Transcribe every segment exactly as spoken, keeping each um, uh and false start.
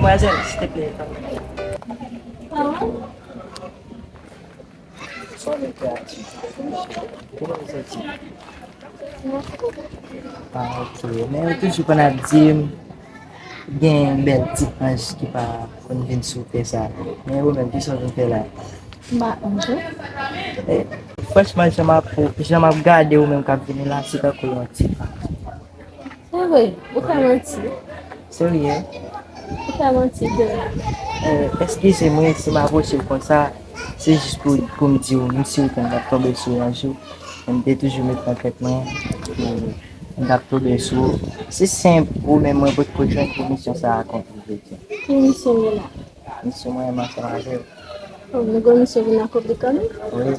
Madmwazèl, silteplè, tanpri. Kote w soti? Ah, ok. Men yo toujou konn ap di m, gen bèl ti anj ki pa konn vin sou tè sa. Men ou menm, kisa w vin fè la? M pa anj, wi. Eh, franchman, jan m ap, jan m ap gade ou menm k ap vini la, se tankou yon ti anj. Se vre, ou fè manti. Serye? Ou fè manti, tou. Eh, eskize mwen si m apwoche w konsa, se jis pou, pou m di w, m sitou m t ap tonbe sou yon jou, m te toujou met nan tèt mwen, m t ap tonbe sou ou. Se senp, ou menm mwen potko jwenn pou misyon sa a akonpli jodi a. Ki misyon w la? Misyon mwen ansanm avè w. Oh, nou gen misyon pou n akonpli kanmenm? Wi.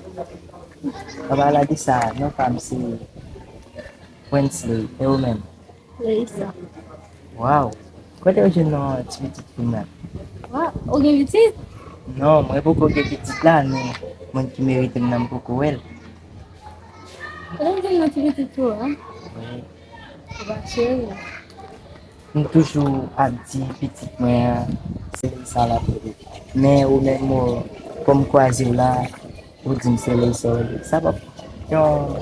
An palan de sa, non pa m se Wensley, e ou menm? Leisa. Waw! Kote w jwenn non ti pitit fi m nan? Waw, ou gen pitit? Non, mwen poko gen pitit la, men moun ki merite m nan m poko wè l. Kote w jwenn non ti pitit fi w a? Wi. Ou pa cheri? M toujou ap di pitit mwen an, se Leisa l ap rele. Men ou menm, ou, kòm m kwaze w la, ou di m se Leisa w rele. Sa p ap yon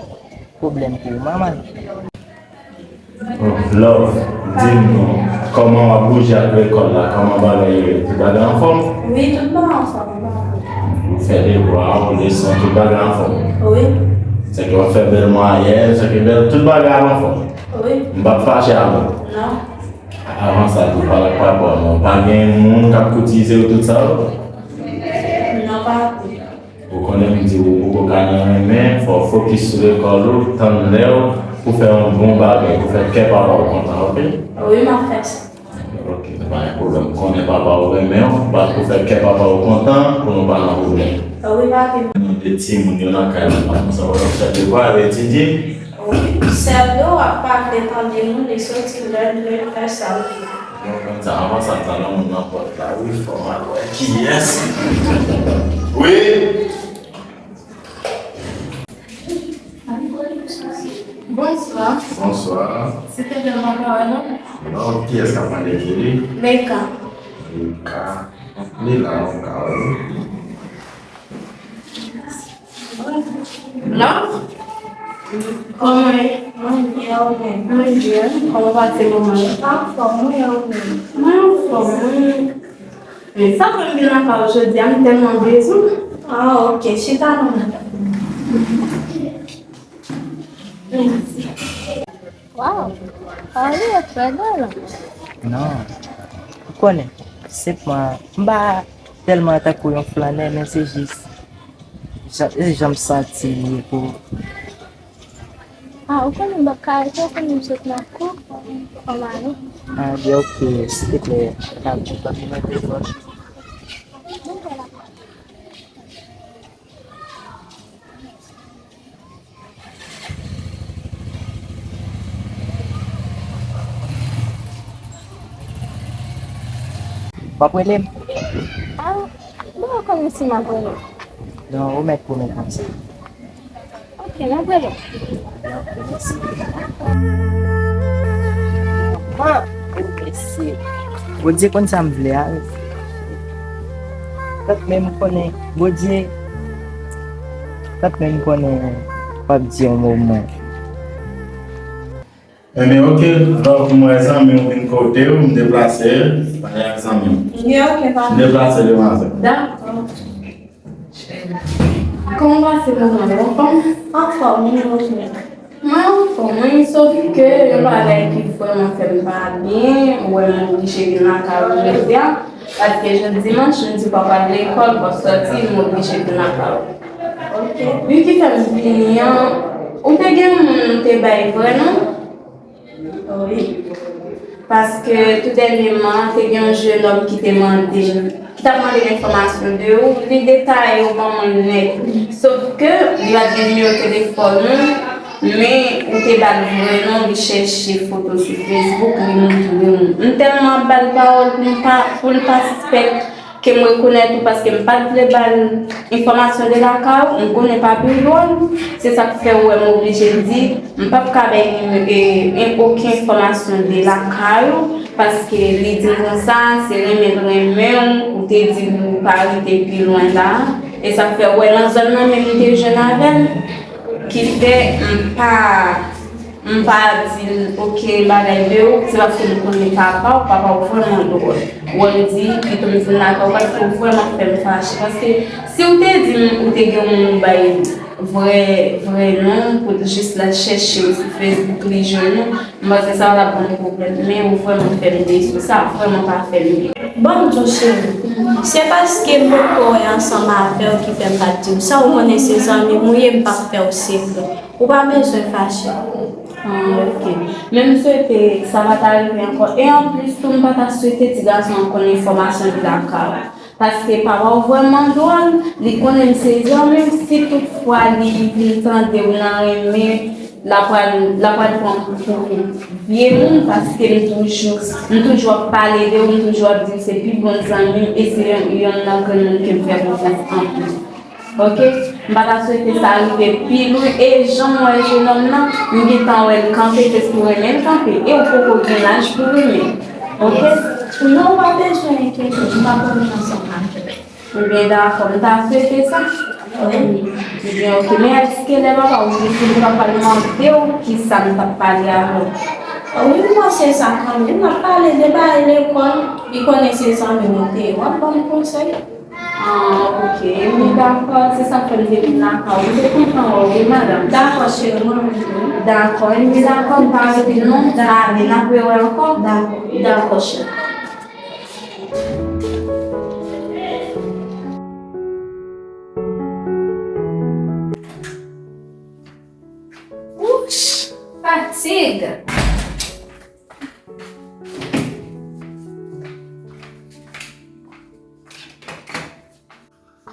pwoblèm pou ou, manman? Oh, love, di m non, kòman w ap bouje ak lekòl la? Kòman bagay yo ye? Tout bagay anfòm? Wi, tout bagay anfòm, papa. Ou fè devwa w, leson, tout bagay anfòm? Wi. Sèke w ap fè bèl mwayèn, sèke bèl, tout bagay anfòm? Wi. M p ap fache avè w? Non. Avan sa, tou pale ak papa w non. Pa gen moun k ap koutize w tout sa yo? Non, pa gen. Ou konnen m di w, ou poko ka nan renmen, fò w fokis sou lekòl ou, tann lè w pou fè yon bon bagay, pou fè kè papa w kontan, oke? Wi, m ap fè sa. Oke, pa gen pwoblèm. M konnen papa w renmen w, bat pou fè kè papa w kontan, pou nou pa nan pwoblèm. Wi, papi. Nou de timoun yo nan kay la, nou sa w ap fè devwa yo, etidye. Wi, sèl do w ap pa vle tande moun, li soti lè l vle, l fè sa l vle. Mwen konn sa, avan sa, m ta nan moun nan pòt la, wi, fò m al wè kiyès. Wi. Bonswa. Bonswa. Se te bèl mwen pa wè non. Non, kiyès k ap mande ki li? Leka. Leka. Li la, mwen ka wè li. Non? Kòman e? Mwen byen, ou menm? Mwen byen. Kòman w pase moman yo? Anfòm, wi, e ou menm? Mwen anfòm, wi. Men sa fè m vin lakay ou jodi a, m tèlman bezwen w. Ah, ok. Chita non, madanm. Mèsi. Waw, Paolo yo trè galan. Non, ou konnen, senpman, m pa tèlman tankou yon flannè, men se jis jan, se jan m santi l ye pou. Ah, ou konnen m p ap ka rete, ou konnen m sot nan kou, fò m ale. Ah, byen, ok, silteplè, n ap, n ap vin nan telefòn. W ap rele m? Ah, bon, kòmsi m ap rele w? Non, ou mèt pwomèt mwen sa. Ok, m ap rele w. Ok, mèsi. Mèsi. Bondye konn sa m vle a. Tank menm konnen, Bondye, tank menm konnen w ap di yon mo mwen. Enben, ok, love, m wè zanmi w vin kote w, m deplase, pale ak zanmi w. Enben, ok, papa. M deplase, demwazèl. Dakò. Kòman w pase moman yo, anfòm? Anfòm, wi, wi. Mwen anfòm, wi, sof ke yon bagay ki vrèman fè m pa byen, ou wè m oblije vin lakay ou jodi a, paske jodi dimanch, m di w pa pral lekòl, w ap sòti, m oblije vin lakay ou. Ok. Wi, ki fè m vini an, ou te gen yon moun ou te bay vrè non? Wi. Paske tou dènyèman, te gen yon jenòm ki te mande m, ki t ap mande m enfòmasyon de ou, li detaye ou ban mwen l nèt. Sof ke li pa t gen nimewo telefòn ou, men ou te ba l vrè non, li chèche foto sou Facebook, li montre m. M tèlman ap ba l pawòl pou m pa, pou l pa sispèk. Ke m rekonèt ou paske m pa t vle ba l enfòmasyon de lakay ou, m konnen pa pi dwòl, se sa k fè ou wè m oblije di, m p ap ka bay e, e, okenn enfòmasyon de lakay ou, paske li di m konsa, se renmen l renmen w, ou te di m ou pa rete pi lwen la, e sa k fè ou wè nan zòn nan menm li te jwenn avè l, ki fè m pa M pa di l, oke, bagay de ou, se paske m konnen papa w, papa w vrèman dwòl. Wè m di, pito m di l lakay ou, paske w vrèman fè m fache. Paske si w te di m ou te gen yon moun bay vrè, vrè non, pou l jis la chèche w sou Facebook, li jwenn ou, m panse sa pa t ap ban m pwoblèm. Men ou vrèman fè m desi, sa vrèman pa fè m byen. Ban m di w, cheri, se paske m poko wè ansanm avè w ki fè m pa t di w sa. Ou konnen se zanmi m ou ye, m p ap fè w sekrè. Ou pa bezwen fache. Ah, ok. Men m swete sa pa ta rive ankò. E anplis tou, m pa ta swete ti gason an konn enfòmasyon ki lakay ou. Paske papa w vrèman dwòl, li konnen m se zanmi w, si toutfwa li vin tande w nan renmen, l ap pral, l ap pral pran m pou vye moun, paske m toujou, m toujou ap pale de ou, m toujou ap di w se pi bon zanmi m, e se yonn, yonn nan granmoun ke m fè konfyans anpil. Ok? M pa ta swete sa rive pi lwen. E jan m wè jenòm nan, m gentan wè l kanpe, se pou renmen l kanpe. E ou poko gen laj pou renmen. Ok? Non, ou pa bezwen enkyete, m pa pwoblèm ansanm avè l. Ebyen, dakò, m ta swete sa. Wi. Ebyen, ok. Men èske lè papa ou vin, li pa pral mande w kisa m t ap pale avè w? Wi, m panse sa kanmenm. N ap pale de bagay lekòl. Li konnen se zanmi m ou te ye. W ap ban m konsèy. Ah, ok. Wi, dakò. Se sa k fè m te vin lakay ou. M te kontan wè w, wi, madanm. Dakò, cheri, mwen menm tou. Dakò. Wi, dakò. M pa rete non. Dakò. N ap rewè ankò. Dakò. Dakò, cheri. Wouch! Fatig!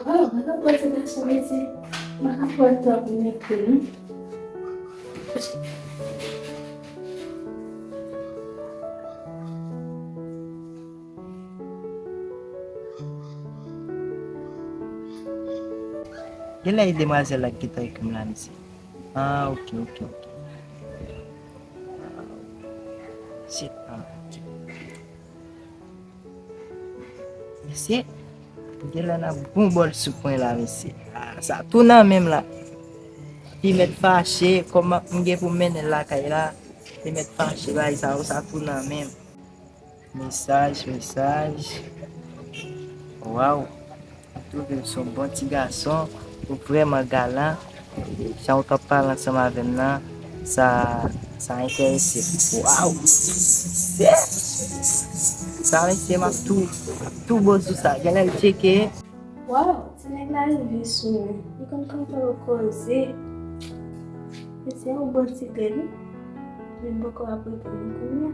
Waw, gade bò ti gason mesye. M pa ka kwè tan pou m ekri non. Genlè e demwazèl la ki gentan ekri m la, mesye. Ah, ok, ok, ok. Shit, ah, ok. Mesye, m genlè nan bon bòl soup mwen la, mesye. Ah, sa tou nan men m la. Li mèt fache, kòman m gen pou m mennen l lakay la? Li mèt fache, bagay sa yo, sa tou nan men m. Mesaj, mesaj. Waw. M twouve w se yon bon ti gason, ou vrèman galan. Jan w t ap pale ansanm avè m nan, sa, sa enterese m. Waw! Sa mesye, m ap tou, m ap tou bo sou sa. Genlè l tcheke. Waw, ti nèg la rive sou mwen. Li konn kanpe w koze. Mesye, yon bon ti grenn. Li poko ap reponn kounye a.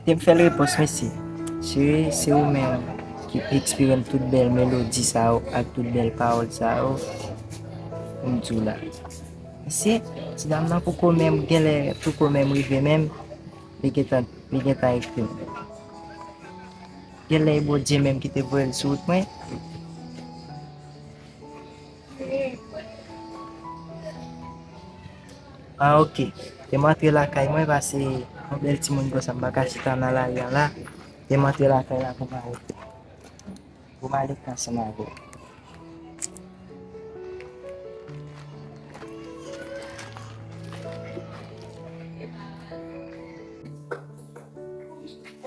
Te m fè l repons, mesye. Cheri, se ou menm ki enspire m tout bèl melodi sa yo ak tout bèl pawòl sa yo pou m di w la. Mesye, ti dam nan poko menm genlè, poko menm rive menm, li gentan, li gentan ekri m. Genlè e Bondye menm ki te voye l sou wout mwen. Ah, ok. Te m antre lakay mwen, pase yon bèl timoun konsa, m pa ka chita nan lari a la. Te m antre lakay la pou m ale, pou m ale ansanm avè l.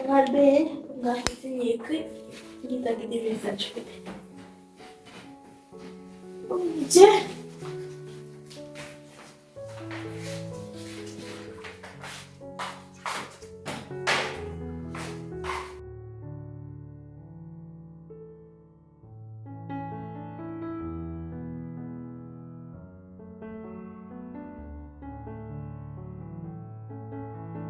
Mwen al benyen, m ka kontinye ekri, m gentan kite mesaj pou li. Oh, Bondye!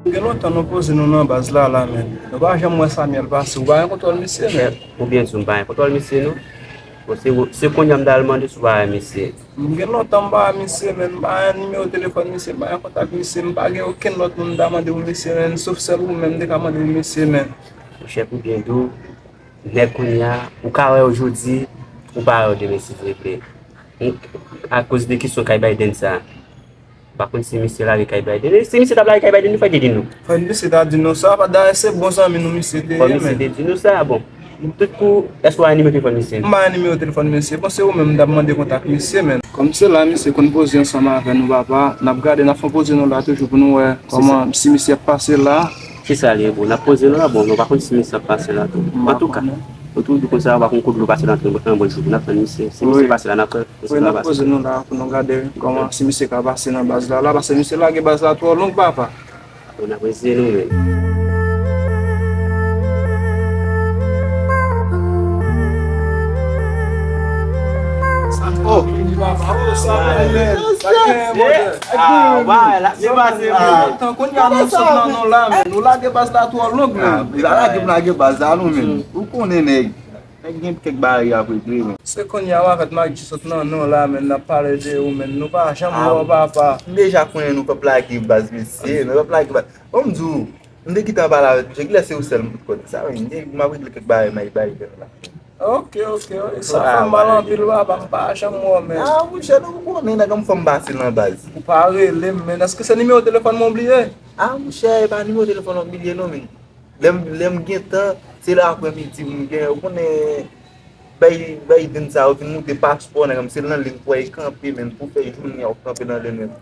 Gen lontan nou poze nou nan baz la, la, men nou pa janm wè Samuel pase. Ou pa gen kontwòl misye, men. Ou byen di w, m pa gen kontwòl misye, non. Bon, se, se kounye a m t al mande si w pa wè misye. M gen lontan m pa wè misye, men m pa gen nimewo telefòn misye, m pa gen kontak misye, m pa gen okenn lòt moun m ta mande pou misye, men sof sèl ou menm m te ka mande pou misye, men. Monchè, pou byen di w, nèg kounye a, ou ka wè yo jodi, ou pa wè yo demen si Dye vle. Akoz de kesyon kay Biden sa. M pa konn si misye lage kay Biden. E si misye t ap lage kay Biden, fò l te di nou. Fò misye ta di nou sa, pa dayè se bon zanmi nou misye te ye, men. Fò misye te di nou sa, bon. Tout kou, èske w pa gen nimewo telefòn misye? M pa gen nimewo telefòn misye. Bon, se ou menm m t ap mande kontak misye, men. Kòm se la misye konn poze ansanm avè nou, papa, n ap gade, n ap fè poze nou la toujou pou nou wè kòman, si misye ap pase la. Se sa li ye, bro. N ap poze nou la, bon, nou pa konn si misye ap pase la tou. Antouka, nou toujou di konsa, pa konn kote dlo pase nan tren, nan bò jou, n ap tann misye. Si misye pase la, n ap tann. Wi, n ap poze nou la pou nou gade kòman, si misye ka pase nan baz la, la, paske misye lage baz la twò long, papa. Bon, n ap eseye nou menm. Oh. Ah, wè, l ap depase, bro. Tankou n ap sot nan non la, men nou lage baz la twò long, men. Ah, lage, lage baz la, non, men. Ou konnen, nèg. Nèg gen kèk bagay y ap regle, men. Se kounye a w avèk Mike sot nan non la, men n ap pale de ou, men nou pa janm wè w, papa. M deja konnen nou p ap lage baz, mesye, nou p ap lage baz. Bon, m di w, m te gentan pale avèk misye, kilè se ou sèl m pot konnen sa, men m te, m ap regle kèk bagay Mike bay la. Ok, ok, ok, sa fè m mal anpil, papa, m pa janm wè w, men. Ah, monchè, nou konnen nèg an m fè m pase nan baz. Ou pa rele m, men èske se nimewo telefòn mwen w bliye? Ah, monchè, e pa nimewo telefòn w bliye, non, men. Lè m, lè m gen tan, se lè aprèmidi m gen, ou konnen, bay, bay din sa yo vin moute paspò, nèg, se nan liy pou y kanpe, men pou fè jounen an kanpe nan liy, men.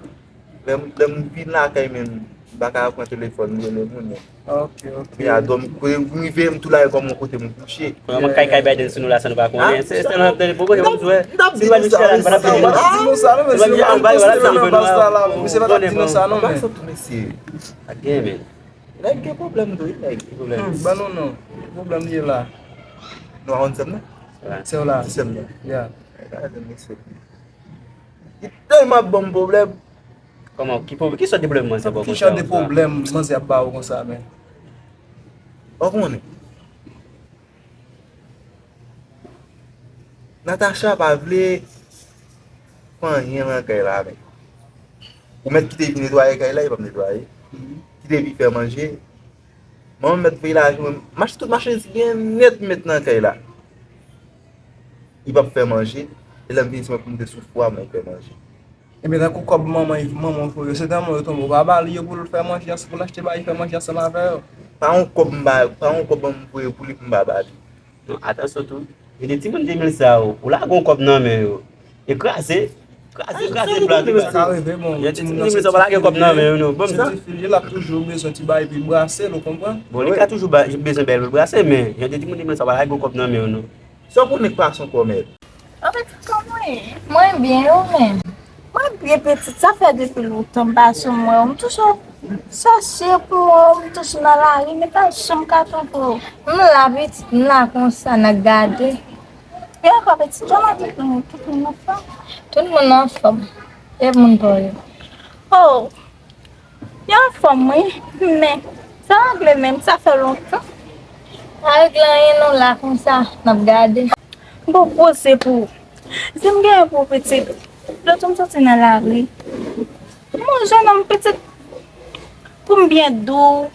Lè m, lè m vin lakay, men, m pa ka pran telefòn, m rele moun, men. Ok, ok. Men a dòmi, kote m rive, m tou lage kò m yon kote m kouche. Kòman kay, kay Biden sou nou la, sa nou pa konnen? Se, se nan tèlè, pou kote m jwe. Si nou pa di sa, nou pa di sa, non, men. Misye pa t ap di nou sa, non, men. Pa gen, men. Nèg gen pwoblèm tou, wi, nèg. Ki pwoblèm? Hmm, ban nou non. Ki pwoblèm li ye la? Nou a konn sè m nan? Sè w la? Ti sè m nan. Ya. Gade mesye. Li tèlman ap ban m pwoblèm. Kòman? Ki pwob-, ki sòt de pwoblèm manzè ba w konsa? Ki jan de pwoblèm manzè ap ba w konsa, men? Ou konnen. Natacha pa vle fè anyen nan kay la, men. Ou mèt kite li netwaye kay la, li p ap netwaye. Kite li fè manje. Manman m mèt veye lajan, mach-, tout machandiz ki gen nèt met nan kay la. Li p ap fè manje. E lè m vini, se mwen pou m te sou fwa mwen fè manje. Ebyen, tankou kòb manman, manman voye yo, se nan men w yo tonbe. Ou pa ba li yo pou l fè manje, pou l achte ba li fè manje ansanm avè yo? Pa yon kòb m ba, pa yon kòb m voye pou li pou m pa ba li. Non, atansyon tou. Gen de timoun de mil sa yo, ou lage yon kòb nan men yo. E kraze, kraze, kraze plat. Sa ka rive, bon, gen de timoun de mil sa yo pa lage kòb nan men yo, non. Bon, se sa. Ti fi l ye, l ap toujou bezwen ti bagay pou l brase l, ou konprann? Bon, li ka toujou ba-, bezwen bèl pou l brase, men gen de timoun de mil sa yo pa lage yon kòb nan men yo, non. Sa w konnen k pa son kòmèt? An pitit, kòman w ye? Mwen byen, ou menm? Mwen byen, pitit. Sa fè depi lontan m pa janm wè w. M toujou chache pou wè w, m toujou nan lari, men pa janm ka twouve w. M la, pitit, m la konsa, n ap gade. E ankò, pitit, kòman tout moun, tout moun anfòm? Tout moun anfòm. E moun pa w yo? Oh! Yo anfòm, wi, men sa regle menm, sa fè lontan. Pa regle anyen non, la konsa, n ap gade. M poko poze pou ou. Si m genyen pou ou, pitit, lòt jou m soti nan lari, m wè yon jennonm, pitit, pou m byen di w,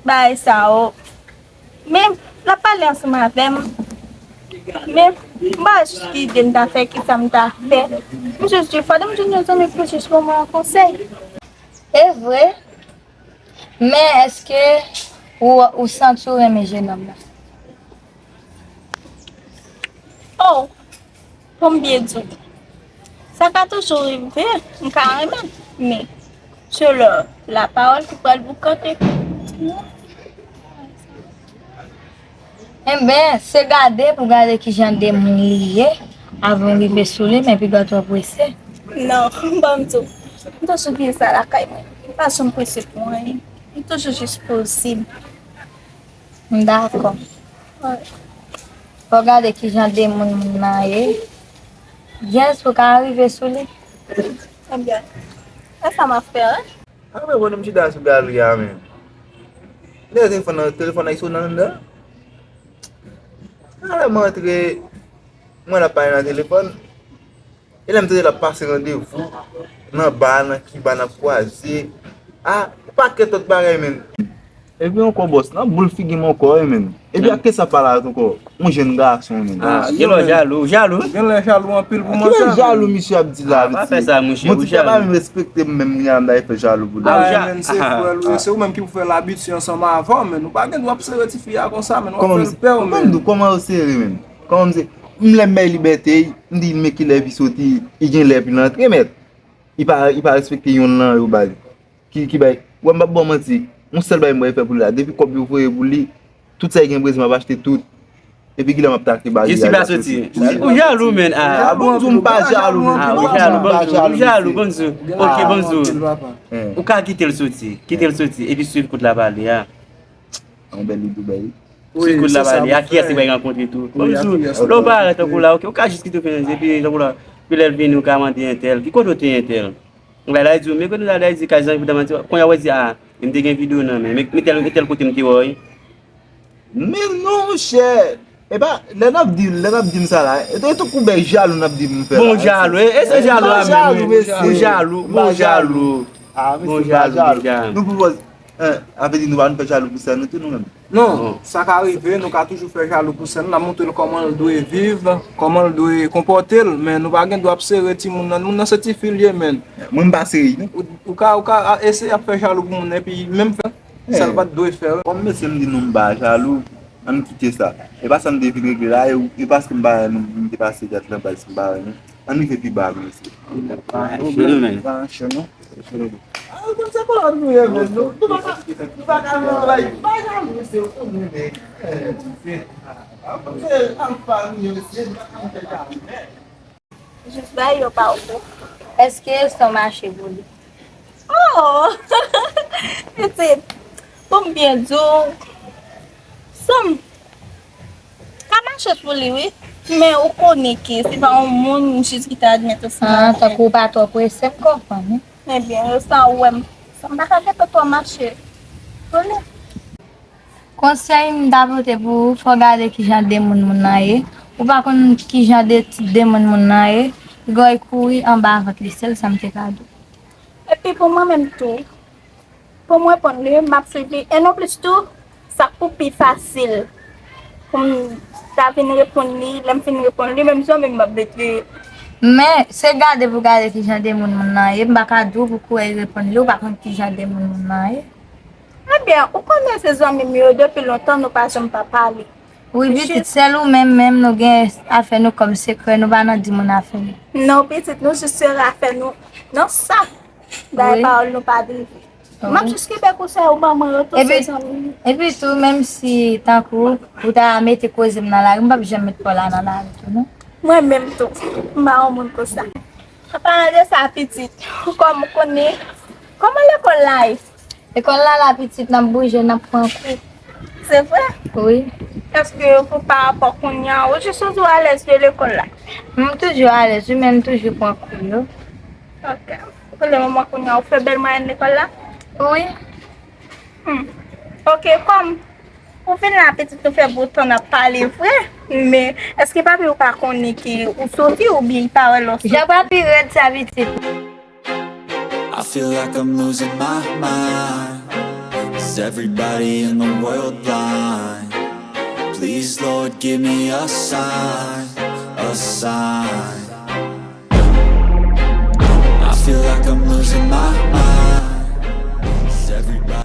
bagay sa yo. Men, l ap pale ansanm avè m. Men, m pa jis ki ide m ta fè, kisa m ta fè. M jis di, fòde m jwenn yon zanmi pou jis ban mwen yon konsèy. E vre, men èske ou, ou santi w renmen jennonm nan? Oh, pou m byen di w, sa ka toujou rive, m ka renmen l, men se lè lapawòl ki pral boukante. Enben, se gade pou gade kijan de moun li ye, avan w rive sou li, men piga w twò prese. Non, ban m di w, m toujou gen sa lakay mwen. M pa janm prese pou anyen. M toujou jis poze m. M dakò. Fò w gade kijan de moun moun nan ye. Jens pou ka rive sou li. Ebyen, e sa m ap fè, wi. Apre, bon, m chita sou galri a, men. Lè telefòn nan, telefòn nan, li sonnen anndan. Alè m antre, M wè l ap pale nan telefòn. E lè m tande l ap pase randevou nan ba, nan Kiba, n ap kwaze. A, yon pakèt lòt bagay, menn. Epi ankò, bòs, nan boul figi m ankò, wi, menn. Epi ak kisa pale avèk ankò? Yon jèn gason, menn. Ah, gen lè w jalou, ou jalou. Gen lè jalou anpil pou mwen. Ki lè jalou misye ap di la, pa fè sa, monchè. Bon, ti papa menm respekte m, menm li a, m ta fè jalou pou li. Ah, menn, se frè l, wi. Se ou menm ki pou fè l abitye ansanm avè w, menn. Ou pa gen dwa ap sere tifi a konsa, menn. W ap fè l pè, menn. Kòman m sere, menn? Kòman m sere? M lè m bay libète, m di men kilè epi soti, li gen lè epi l antre, mèt. Li pa, li pa respekte yonn nan yo, baz. Ki, ki bay. Wè, m p ap ba w manti. Yon sèl bagay m pral fè pou li la. Depi kòb yo voye pou li, tout sa li gen bezwen, m ap achte tout. Epi kilè m ap take bagay la, li ap soti. Ou jalou, menn. Ah, bonjou, m pa jalou, menn. Ah, ou jalou, bonjou. Ou jalou, bonjou. Ok, bonjou. Ou ka kite l soti. Kite l soti. Epi swiv kout la pale a. Yon bèl li tou bèl. Swiv kout la pale, a kiyès li pral rankontre tou? Bonjou. Lè w parèt tankou la, ok, ou ka jis kite w fè, epi tankou la, epi lè l vini, ou ka mande entèl, ki kote w te entèl? Ou la di w, men kote w la di, kay zanmi pou damanti, kounye a w di, a, m te gen videyo nan men, men, men tèl, men tèl kote m te wè w. Men non, monchè. E pa, lè n ap di, lè n ap di m sa la, e, e tankou bèl jalou n ap di m fè la. Bon jalou, e, e se jalou a menm, wi. Bon jalou, bon jalou. Ah, mesye, bon jalou deja. Nou pou wè, eh, sa vle di nou pa vin fè jalou pou sè nou tou, nou menm? Non, sa ka rive, nou ka toujou fè jalou pou sè nou, n ap montre l kòman l dwe viv, kòman l dwe konpòte l, men nou pa gen dwa ap sere timoun nan, moun nan se tifi l ye, menn. Mwen m pa sere, non. Ou, ou ka, ou ka, a, eseye ap fè jalou pou moun nan, epi menm fè sa l pa t dwe fè. Kòm mesye m di nou m pa jalou, ann kite sa. E pa sa m te vin regle la, e, e paske m pa wè nou, m te pase dat lan, baz m pa wè nou. Ann rive pi ba, mesye. Mache nou, men. Pa mache, non. Ah, ou konn se kolòn nou ye, men, nou, nou pa ka, nou pa ka nan bay, pa jalou, mesye, ou konnen, men. Eh, mesye. Ah, konn se alfa nou ye, mesye, nou pa ka fè jalou, men. Jis bay yo pa ou. Èske sa mache pou li? Oh! Pitit, pou m byen di w, sa m ka mache pou li, wi. Men ou konnen ke se pa yon moun jis ki ta admèt ou se... Ah, tankou ou pa twò prese, m konprann, wi. Ebyen, sa ou wè m, sa m pa ka gentan twò mache pou li. Konsèy m ta pote pou ou, fò w gade kijan de moun moun nan ye. Ou pa konn kijan de tip de moun moun nan ye. Piga w kouri anba vant li, sèl sa m te ka di w. Epi pou mwen menm tou, pou m reponn li, m ap swiv li. E non plis tou, sa k pou pi fasil pou m ta vin reponn li, lè m fin reponn li, menm jan menm m ap retire. Men, se gade pou gade kijan de moun moun nan ye. M pa ka di w pou kouri reponn li, ou pa konn kijan de moun moun nan ye. Ebyen, ou konnen se zanmi m yo depi lontan, nou pa janm pa pale. Wi, pitit, sèl ou menm, menm nou gen afè nou kòm sekrè, nou pa nan di moun afè nou. Non, pitit, nou jis sere afè nou nan sa. Dayè pawòl nou pa drive. M ap jis kenbe konsèy ou ban mwen yo, tou se zanmi m. Epi tou, menm si tankou ou ta mete koze m nan lari, m p ap janm met pa w la nan lari tou, non. Mwen menm tou, m pa yon moun konsa. An palan de sa, pitit, kòm ou konnen, kòman lekòl la ye? Lekòl la la pitit, n ap bouje, n ap pran kou. Se vre? Wi. Èske pou pa rapò kounye a, ou jis santi w alèz de lekòl la? M toujou alèz, wi, men m toujou pran kou yo. Ok. Pou le moman kounye a, ou fè bèl mwayèn lekòl la? Wi. Hmm. Ok, kòm ou vin la pitit, nou fè bon tan n ap pale vre, men èske papi ou pa konnen ke ou soti oubyen li pa wè lè w soti? Jan papi rèd sa pitit. I feel like I'm losing my mind. Is everybody in the world blind? Please, Lord, give me a sign, a sign. I feel like I'm losing my mind. Is everybody